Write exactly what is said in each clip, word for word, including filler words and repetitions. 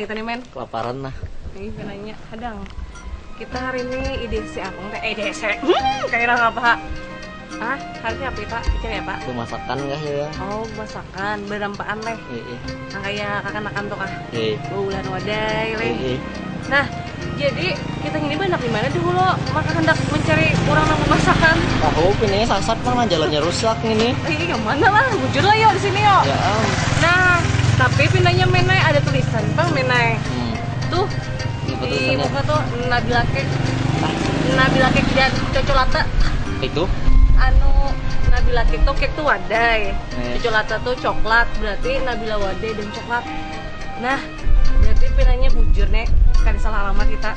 Tadi men. Kelaparan nah. Ini nanya hadang. Kita hari ini I D C apa enggak? Eh, I D C. Hmm, kayak orang apa? Ah, hari ini apa kita? Pikir ya, Pak. Bemasakan kah ya? Oh, masakan, berampaan leh. Iya. Nah, kayak kakanakan tuh kah? Iya. Baulah wadai leh. Iya. Nah, jadi kita ini banyak di mana dulu? Maka hendak mencari orang yang memasakan. Tahu ini sasat mana jalannya rusak ini. Eh, yang mana lah? Bujur lah yo di sini yo. Ya. Nah, tapi pinanya menai ada tulisan pang menai. Hmm. Tuh, di muka tuh Nabila Cake. Nabila Cake dan Cocolata. Itu? Anu, Nabila Cake tuh cake tuh wadai. Eh. Cocolata tuh coklat, berarti Nabila wadai dan coklat. Nah, berarti pinanya bujur nih, kada salah alamat kita.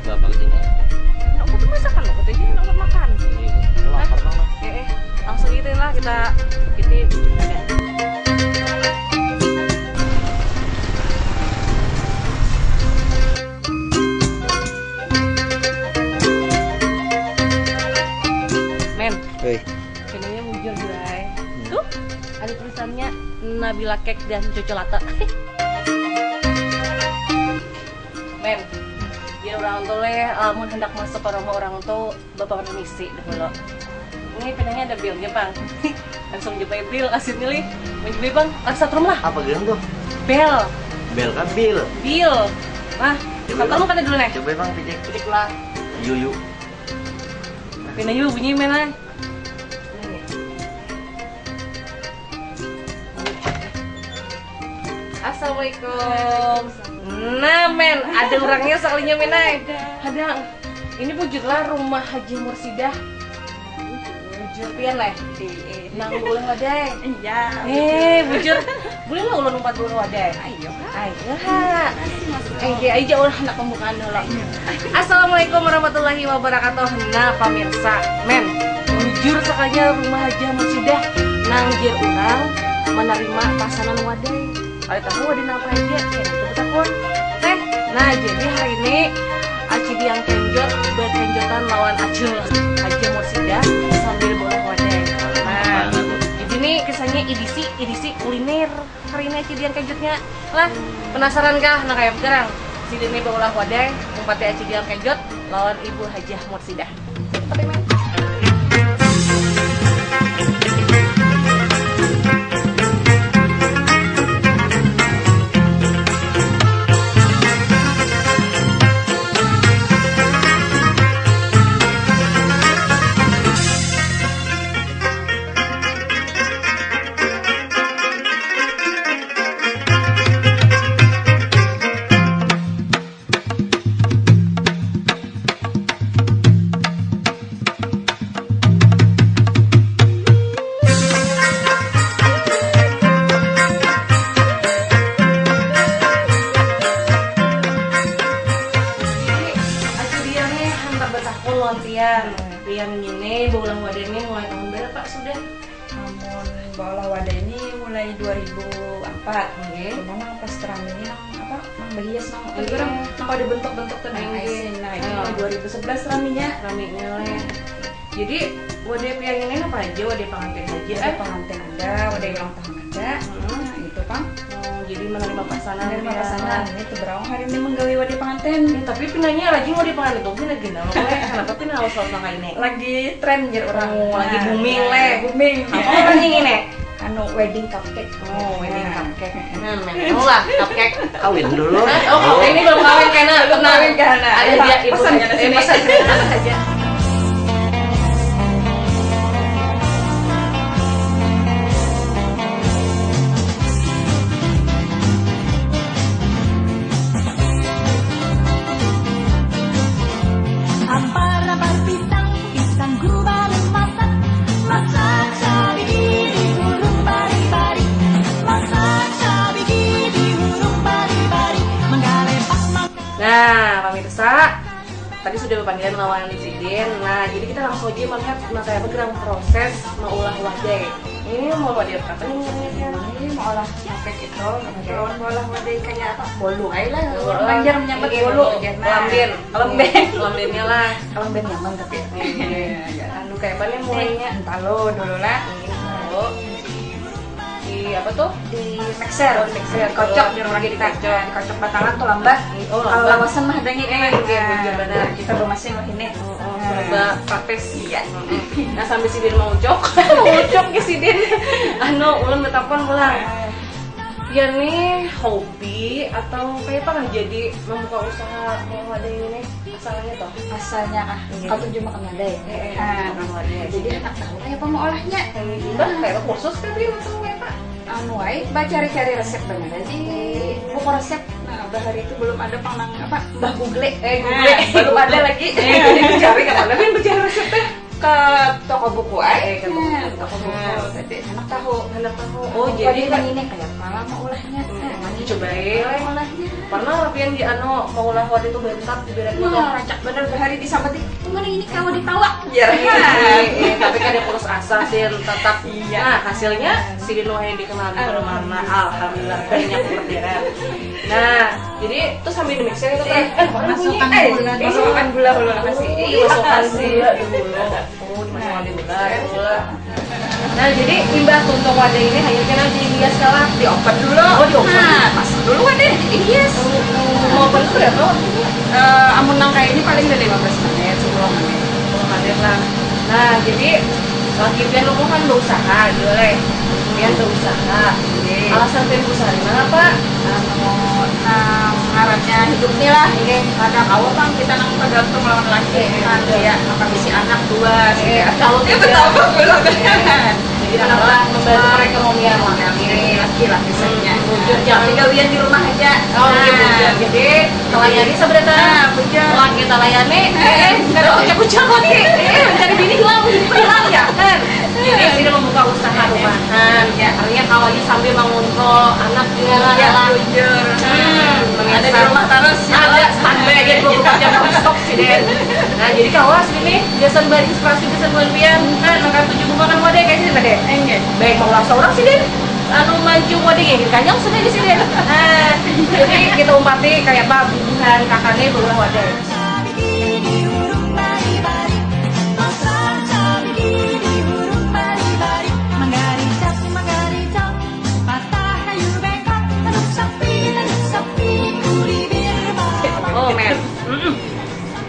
Bapak ke sini. Nah, aku tuh masakan aku tuh aja, aku makan. Iya, lapar mama. Eh, eh, langsung gitu lah kita, kita bujur ada. Men. Hei. Kayaknya bujur, Bray. Hmm. Tuh, ada tulisannya Nabila Cake dan Cocolata. Men, ya orang tuh leh, lamun hendak masuk ke rumah orang tuh, bapak permisi dahulu. Ini pinanya ada bilnya, Bang. Langsung jumpai bil, kasih milih. Menjumpai, Bang, rasa trum lah. Apa gitu tuh? Bel. Bel kan bil? Bil. Nah, coba, Bang, kada dulu nih. Coba, Bang, pijik. Pijik lah. Yuyu. Pinanya bunyi, men, lah. Assalamualaikum. Nah, men, ada orangnya sekalinya, men, ay. Ada. Ini bujur lah rumah Haji Mursidah. Bujur pian, leh. Nang baulah wadai. Iya. Eh, bujur. Boleh lah ulun umpat baulah wadai? Ayo, ha. Ayo, ha. Masuk, masuk. Eh, aja ulah anak pembukaan dulu. Ayo. Assalamualaikum warahmatullahi wabarakatuh. Nah, pamirsa, men, bujur sakalinya rumah Haji Mursidah. Nang jar urang menerima pasanan wadai. Kada tahu wadai napa haja, kena itu betakun. Teh, nah, jadi hari ini Aci Diang Kenjot berkenjotan lawan Acil Haji Mursidah sambil baulah wadai. Nah, jadi nih kisahnya idisi, idisi kuliner hari ini Aci Diang Kenjotnya. Lah, penasaran kah? Nah, kayak sekarang. Sini nih baulah wadai, umpati Aci Diang Kenjot lawan Ibu Hajah Mursidah. Jadi, Aci Diang nih handak betakun lawan pian. Pian ngini baulah wadai nih mulai tahun berapa sudah? Amun baulah wadai ini mulai dua ribu empat. Oke. Cuma nang pas rami ini nang apa, nang bahias nang apa, iya, nang kada bentuk-bentuk tuh, nang, oke, isin. Nah, ini, oh, mulai dua ribu sebelas raminya. Raminya, leh. Jadi, wadai pian ini apa aja? Wadai pangantin aja, wadai, eh? Pangantin ada, wadai ulang tahun ada. Hmm. Nah, itu pang. Oh, jadi menerima pasanan. Menerima, ya, pasanan. Ini tuh berang hari ini menggawe wadai pangantin. Ya, tapi pinanya rajin wadai pangantin tuh, pina gina loh, weh. Kenapa pina haus-haus nang ini? Lagi tren jar orang. Oh, lagi, nah, booming, nah, leh. Booming. Apa nih ini? Anu, wedding cupcake. Oh, wedding, nah, cupcake. Hmm, memang lah, cupcake. Kawin dulu. Hah? Oh, oh, ini belum kawin, kena. Belum kawin, kena. Ada dia, ibu. Pesan aja, eh, sini. Pesan, pesan aja. Ampar-ampar pisang, pisang ku balum masak. Masak sabigi di hurung bari-bari. Masak sabigi di hurung bari-bari. Manggalepak, mangga- Nah, pamirsa, tadi sudah bapanggilan lawan sidin. Nah, jadi kita langsung aja melihat, nah, kayak apa gerang proses maulah wadai. Ini mau wadai apa nih namanya, Tian? Ini mau olah cupcake itu, nah, oke, lawan mau olah wadai kayak apa? Bolu aja lah. Bolu. Orang Banjar menyambat, iya, bolu. Bolu aja. Nah. Kelambin. Kelembin. Kelembinnya lah. Kelembin nyaman tapi. Iya, iya. Anu, kayak apa nih mulainya? Eh, entah lo dulu lah. Entah lo. Di Apa tuh? Di mixer. Oh, mixer. Dikocok di rumah kita. Dikocok. Nah, dikocok batangan tuh lambah. Oh, kalau lambah. Lawasan mah adanya. Eh, iya, nah, bujur banar. Kita bermasing lah ini. Oh, oh, nah, serba praktis. Iya. Mm-mm. Nah, sambil sidin mau ucok. Mau ucok ke sidin. Anu, ulun betakon pulang. Eh. Ya nih, hobi atau kayak apa lah jadi membuka usaha mau ada ini? Asalnya toh? Asalnya ah, iya, katuju makan wadai. Eh, eh, nah, makan wadai. Jadi handak tahu kayak apa mau olahnya. Hmm, imbah kayak apa kursus kah, Bin, atau kayak apa? Anu ai, bacari-cari resep banar di buku resep. Nah, bahari itu belum ada pang nang apa, Mbah Google. Eh, Google. Nah, belum ada lagi. Eh, jadi dicari ke mana, Bin, bacari resep teh? Ke toko buku ai. Eh, ke toko buku. Nah, toko buku. Nah, jadi handak tahu. Handak tahu. Oh, jadi ini kayak apa lah mau olahnya? Hmm, nah, coba ya. Mau olahnya. Pernah pian di anu, maulah wadai itu bantat di berat. Wah, rancak banar bahari disambati. Mana ini kawa ditawa. Iya. Eh, eh, tapi kada putus asa sih, tetap. Iya. Nah, hasilnya sidin wahai dikenal di mana-mana. Alhamdulillah, banyak orderan. Nah, jadi tuh sambil di mixer itu kan. Eh, masukkan gula dulu. Masukkan gula dulu, kasih. Iya, masukkan gula dulu. Oh, dimasukkan di gula, gula. Nah, jadi imbah tuntung wadai ini hanyar kena dihias kah lah? Di oven dulu. Oh, di oven. Nah, pasang dulu wadai, dihias. Mau oven itu berapa waktunya? Eh, amun nang kayak ini paling udah lima belas menit, sepuluh menit. Sepuluh menit lah. Nah, jadi laki pian kan berusaha, gitu leh. Pian berusaha. Oke. Alasan pian berusaha di mana, Pak? Anu, nah, ngarannya hidup nih lah, ini. Kada kawa pang kita nang tergantung lawan laki. Iya, iya, kan, betul. Ya, maka bisi anak dua, iya, gitu. Kalau ya, tidak, betul, betul. Iya. Jadi menambah, membantu perekonomian lah. Iya, iya, iya. Laki lah, misalnya. Hmm, bujur, jangan. Jadi gawian di rumah aja. Oh, iya, nah, bujur. Jadi, melayani sebenarnya. Nah, bujur. Laki kita layani, eh, eh, kada ucap-ucap lagi. Eh, mencari bini hilang, hilang ya, kan? Jadi, sini membuka usaha rumahan. Ya. Artinya, kawa aja sambil mangontrol anak juga lah. Ya, bujur. Hmm, ada di rumah terus, ya. Ada, standby aja dua puluh empat jam, non-stop sih, Den. Nah, jadi kawa sini, gasan berinspirasi, gasan buhan pian. Nah, nang katuju buka kan wadai kayak sini tadi. Enggak. Baik, mau langsung orang sih, Den. Anu, mancung wadai, ya, kanyang sudah di sini. Nah, jadi kita umpati kayak apa bubuhan kakaknya berulah wadai. Sabigi di hurung bari-bari, pasang sabigi di hurung bari-bari, manggaricak, manggaricak, patah kayu bengkok, tanduk sapi, tanduk sapi, ku bibir bawang. Oh, men. Mm-mm.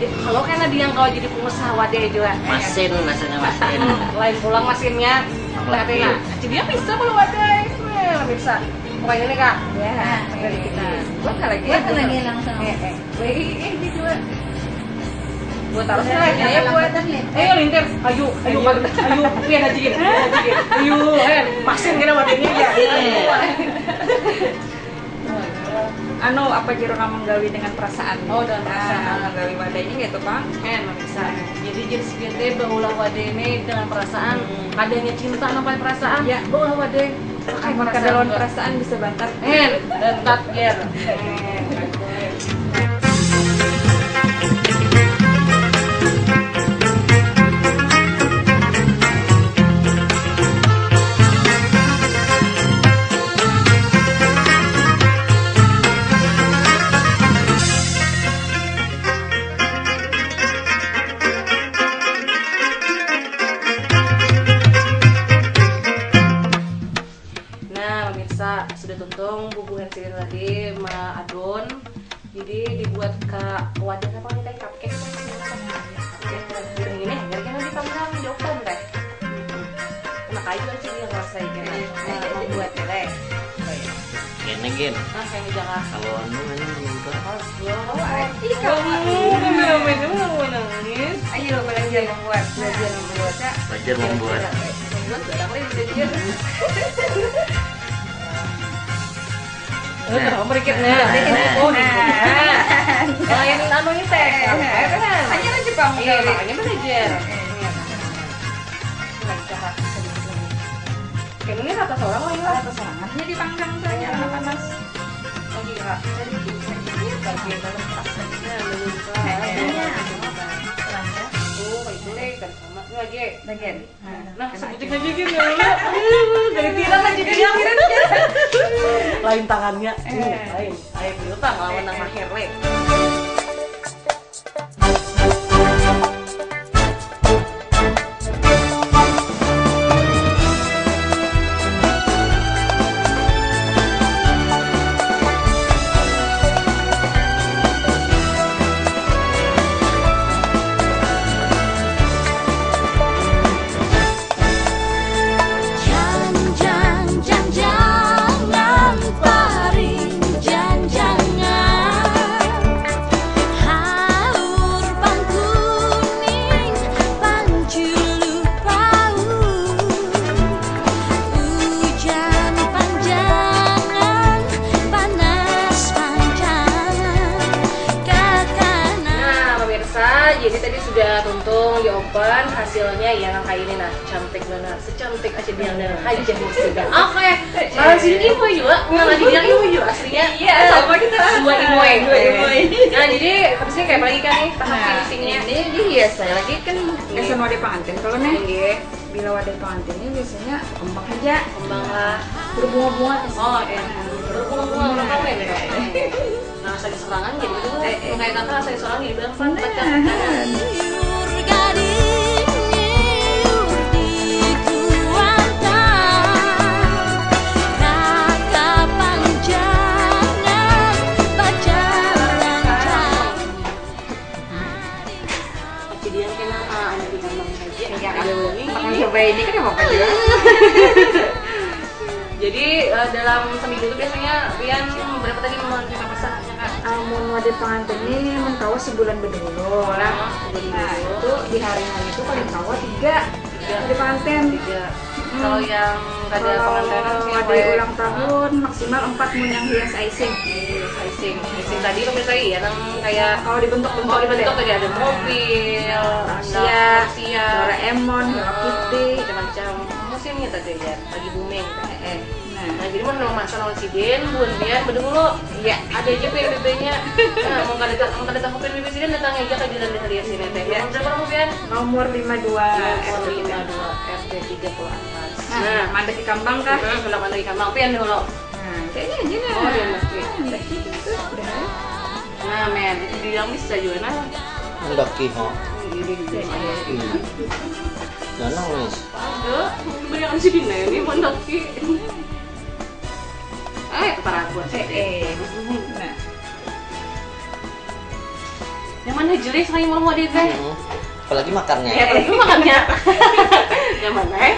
Kalau kena dia kawa jadi pengusaha wadai juga. Masin, rasanya masin. Lain pulang masinnya. Berarti nah, jadi bisa kalau wadai. Nah, bisa. Pokoknya nih, Kak. Ya, dari kita. Buat lagi. Buat lagi langsung. Eh, eh. Wih, eh, ini juga. Buat taruh sih lagi ya, buat. Ayo, lintir. Ayo, ayo, ayo, ayo, pian aja gini, pian aja gini. Ayo, eh, masin kena wadainya ya. Iya. Anu, apa jero nang menggawi dengan perasaan? Oh, dengan perasaan. Ah, menggawi wadai ini gitu, Pang. Eh, bisa. Jadi jenis biasanya baulah wadai ini dengan perasaan. Hmm. Adanya cinta sampai perasaan, ya, baulah wadai. Pakai perasaan. Kada lawan perasaan bisa bantat. Eh, bantat, ya. Nah, pemirsa, sudah tuntung bubuhan sidin tadi maadun. Jadi dibuat ka wadah apa kita cupcake. Cupcake. Ini, ini, ini dipanggang di oven teh. Enak aja sih dia ngerasa ya, nah, membuat teh. Ini gin. Nah, kayak jalan. Kalau anu ini juga. Oh, ih, kamu. Kamu namanya mau nangis. Ayo, belajar membuat. Belajar membuat. Belajar membuat. Membuat, gak tahu ya, belajar. Eh, nah, kenapa merikit, nah? Nah. Oh, nah. Lain anu ini teh. Eh, eh, kan? Hanya aja, Bang. Iya, makanya belajar. Iya. Nah, kita kasih sedikit lagi. Kayak ini rata seorang lah, ya. Rata seorang. Hanya dipanggang tuh, hanya karena panas. Lagi, Kak. Sedikit, sedikit. Lagi, kalau pas. Nah, belum pas. Nah, iya. Oh, itu deh, kan sama. Ini lagi. Lagi. Nah, sebutin aja gitu ya. Aduh, dari tiran aja dia. Lain tangannya. Eh. Hmm, lain. Ayo, kita lawan nang mahir, weh. Hasilnya ya nang kayak ini nah, cantik benar, secantik aja dia dan haja maksudnya. Oke, kalau sini imo juga, kalau di dia imo juga aslinya. Iya, sama kita. Dua imo. Dua imo. Nah, jadi habisnya kayak apa lagi kan nih tahap finishingnya? Ini dihias saya lagi kan. Biasa wadah pengantin kalau nih. Iya. Bila wadah pengantinnya biasanya kembang aja. Kembang lah. Berbunga-bunga. Oh, iya. Berbunga-bunga orang tahu ya. Nah, saya sorangan jadi itu. Eh, eh. Kayak kakak saya sorangan jadi bilang, "Pan, pecah." Liur gading liur di kuantan, raka panjangan bajalan jauh. Jadi yang kena, ah, ada di kambang saja. Iya, ada wangi. Aku coba ini kan apa juga. Jadi, eh, dalam seminggu itu biasanya pian berapa tadi menerima pesanannya, Kak? Amun wadah pengantin ini mun kawa sebulan bedahulu lah. Oh, sebulan bedahulu. Nah, itu di hari-hari itu paling kawa tiga. Tiga. Wadah pengantin. Tiga. Hmm. Kalau yang kada pengantinan sih, wadah ulang tahun maksimal empat mun yang hias icing. Hias icing. Icing tadi pemirsa iya nang kayak kalau dibentuk-bentuk, kalau dibentuk tadi ada mobil, ada Rusia, Rusia, Doraemon, Hello Kitty, macam-macam. Musimnya tadi ya, lagi booming. Eh, eh. Nah, jadi mun memasak lawan sidin, buhan pian bedahulu. Iya. Ada aja P N B B-nya. Nah, mun kada ta-, mun kada tahu P N B B sidin, datang aja ke Jalan Dahlia sini teh. Iya. Nomor berapa nomor pian? Nomor lima dua, nomor lima dua, R T tiga puluh empat. Nah, nah, mandaki kambang kah? Hmm, hendak mandaki kambang. Pian dahulu. Nah, kayaknya aja nah. Oh, iya, mesti. Nah, udah gitu tuh, udah. Nah, men, itu bilang bisa juga nah. Mandaki, ho. Ini, ini, ini. Iya. Nah, nangis. Ada, berikan si Dina ini mandaki. Eh, para aku sih. Eh, eh. Nah. Nyaman aja deh, selain mau mau deh, teh. Hmm. Apalagi makannya. Ya, apalagi makannya. Nyaman, eh.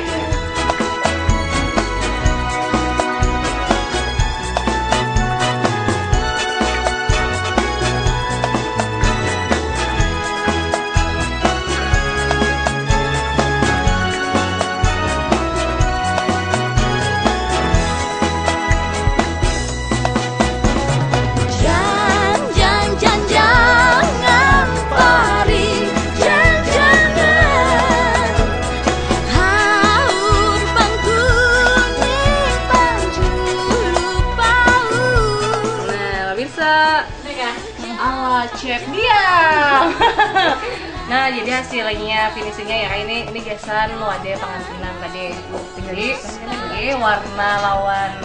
Jan, jan, jan, jangan pari, jan, jangan. Haur pangkuning panjulu paur. Nah, pemirsa. Udah kah? Ala, cek dia. Nah, jadi hasilnya, finishingnya ya, ini, ini gasan wadah pengantinan tadi. Jadi, jadi warna lawan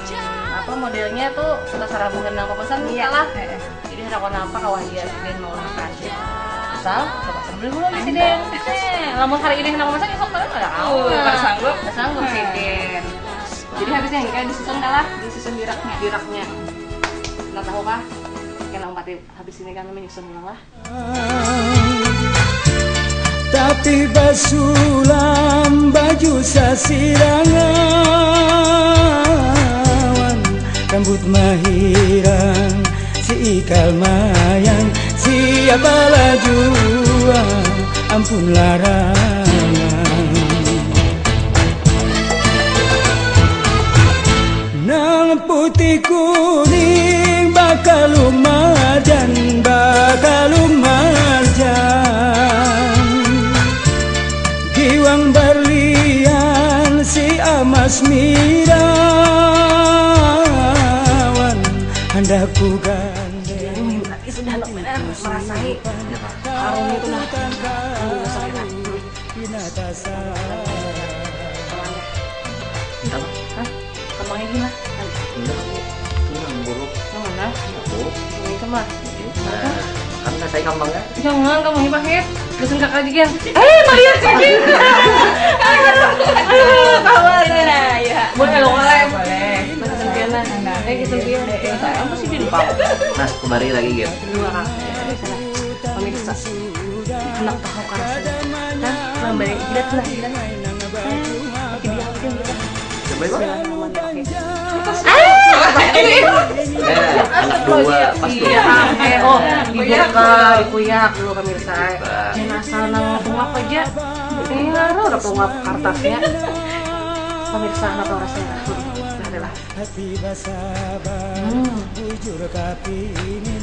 apa modelnya tuh terserah buhan nang pemesan. Iya. Salah. Heeh. Jadi, ada warna apa kawa aja dan mau makan. Asal, coba sambil dulu di sini. Eh, lamun hari ini hendak pemesan, esok barang ada kawa. Uh, kada sanggup. Kada sanggup, hmm, sidin. Jadi, habisnya ini kayak disusun kah lah? Disusun di raknya. Di raknya. Nah, tahu kah? Kena umpat habis ini kami menyusun ulang lah. Tapi basulam baju sasirangawan, rambut mahirang, si ikal mayang, siapa lah jua, ampun larangan. Nang putih kuning bakalumarjan, bakalumarjan. Giwang barlian si amas mirawan, handak ku gandeng. Jadi, sudah merasai harum itu nah. Aduh, sakit. Pinatasa. Hah? Kembangnya gimana? Enggak, aku. Itu yang buruk. Yang mana? Aku. Yang itu mah. Nah, kan saya kembangnya. Jangan, kembangnya pahit. Pesen kakak juga. Eh, Maria sini. Aduh, kawan, nah, ya. Boleh lo, boleh. Boleh. Pesen pian lah. Eh, gitu, pian. Apa sih, Din? Nah, kembali lagi, Gem. Dua, Kak. Pemirsa. Anak tahu kan? Kan lambari jidat lah, jidat. Eh, oke, dia, oke, dia. Coba, Bang. Bismillahirrahmanirrahim. Eh, anak dua, pas dua. Iya, eh, oh, dibuka, dikuyak dulu, pemirsa. Jangan asal nang pungap aja. Ini lah, udah pungap kertasnya. Pemirsa, anak rasanya. Nah, adalah. Hmm. Sudah,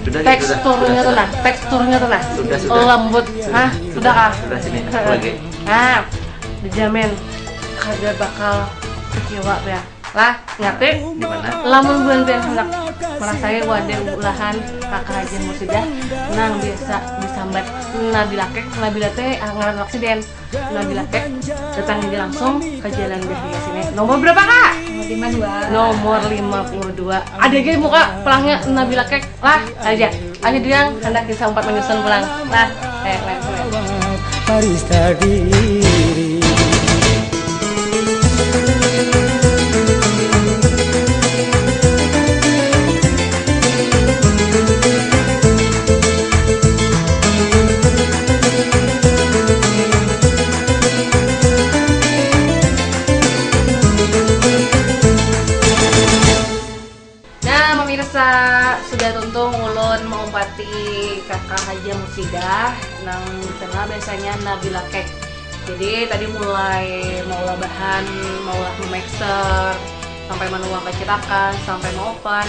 sudah, teksturnya sudah, tuh sudah. Nah, teksturnya tuh nah. Sudah, sudah. Lembut. Sudah, hah? Sudah, sudah kah? Sudah, sini. Heeh. Lagi. Nah, Jamin kada bakal kecewa pian. Lah, ngerti? Di mana? Lamun buhan pian handak merasai wadah bulahan Kaka Haji Mursidah nang biasa disambat Nabila Kek, Nabila teh, ah, ngaran anak sidin. Nabila Kek, datangi langsung ka Jalan Dahlia sini. Nomor berapa, Kak? Nomor lima dua. Nomor lima puluh dua. Ada lagi muka pelangnya Nabila Kek. Lah, aja. Aja dia handak kita umpat menyusun pulang. Nah, eh, eh, eh. Paris terdiri. Nah, pemirsa, sudah tuntung ulun maumpati Kaka Haja Musidah nang dikenal biasanya Nabila Cake. Jadi, tadi mulai maulah bahan, maulah memixer, sampai manuang kacetakan, sampai maopen,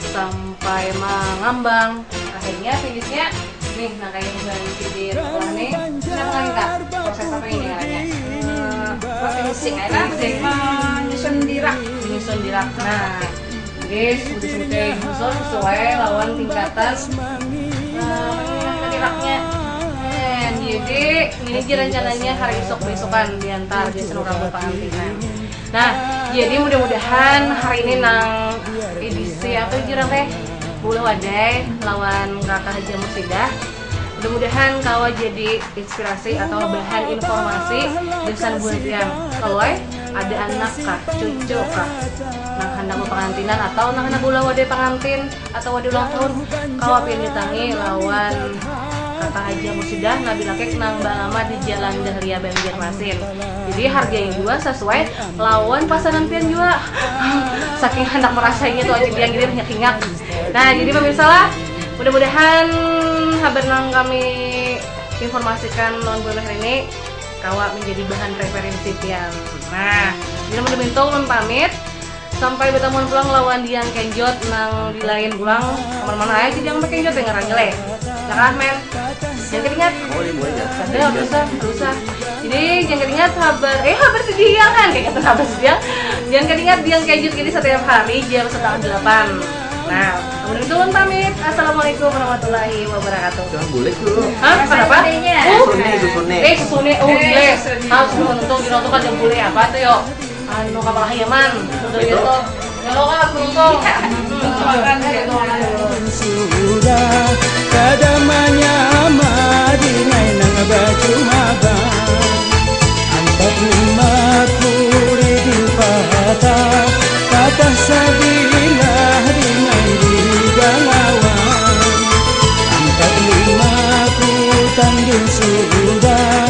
sampai mangambang. Akhirnya, finishnya nih, nang kaya yang sidin olah nih. Kenapa lagi, Kak? Proses apa ini ngarannya? Eh, apa finishing? Finishing, menyusun dirak. Menyusun dirak. Nah, jadi, sudah sesuai lawan tingkatan, eh, diraknya. Eh, jadi, ini aja rencananya hari esok besokan diantar di senurang pengantinan. Nah, jadi mudah-mudahan hari ini nang edisi apa, Jurang teh? Baulah wadai lawan Kaka Haja Musidah. Mudah-mudahan kawa jadi inspirasi atau bahan informasi gasan buhan pian. Kalau ai ada anak kah, cucu kah, nang handak bapangantinan atau nang handak baulah wadai pangantin atau wadai ulang tahun, kawa pian datangi lawan Kaka Haja Musidah, Nabila Cake nang baalamat di Jalan Dahlia, Banjarmasin. Jadi, harganya jua sasuai lawan pasanan pian jua. Saking handak merasainya tu aja, diang gini banyak hingak. Nah, jadi pemirsa lah, mudah-mudahan habar nang kami informasikan lawan buhan hari ini kawa menjadi bahan referensi pian. Nah, jadi mun minta ulun pamit, sampai batamuan pulang lawan Dian Kenjot nang di lain pulang. Kamar mana aja Dian Kenjot yang ngarannya leh. Nah, men. Jangan ingat. Oh, iya, boleh ya. Ada, ada usah, ada usah. Jadi, jangan ingat habar, eh, habar si Dian kan, kayak gitu, habar si Dian. Jangan ingat Dian Kenjot ini setiap hari jam setengah delapan. Nah, kemudian turun pamit. Assalamualaikum warahmatullahi wabarakatuh. Jangan boleh dulu. Hah? Kenapa? Susune, susune. Eh, susune. Oh, iya. Harus menonton, dinonton kan boleh apa tuh, yo? Anu, kapal hayaman. Udah itu. Gitu. Ya, lo kan, beruntung. Hmm. Sudah kada manyama dingai nang bacuma bang. Ampat lima kuri di patah, patah sabilah dingai di galawan. Ampat lima ku tanding sudah,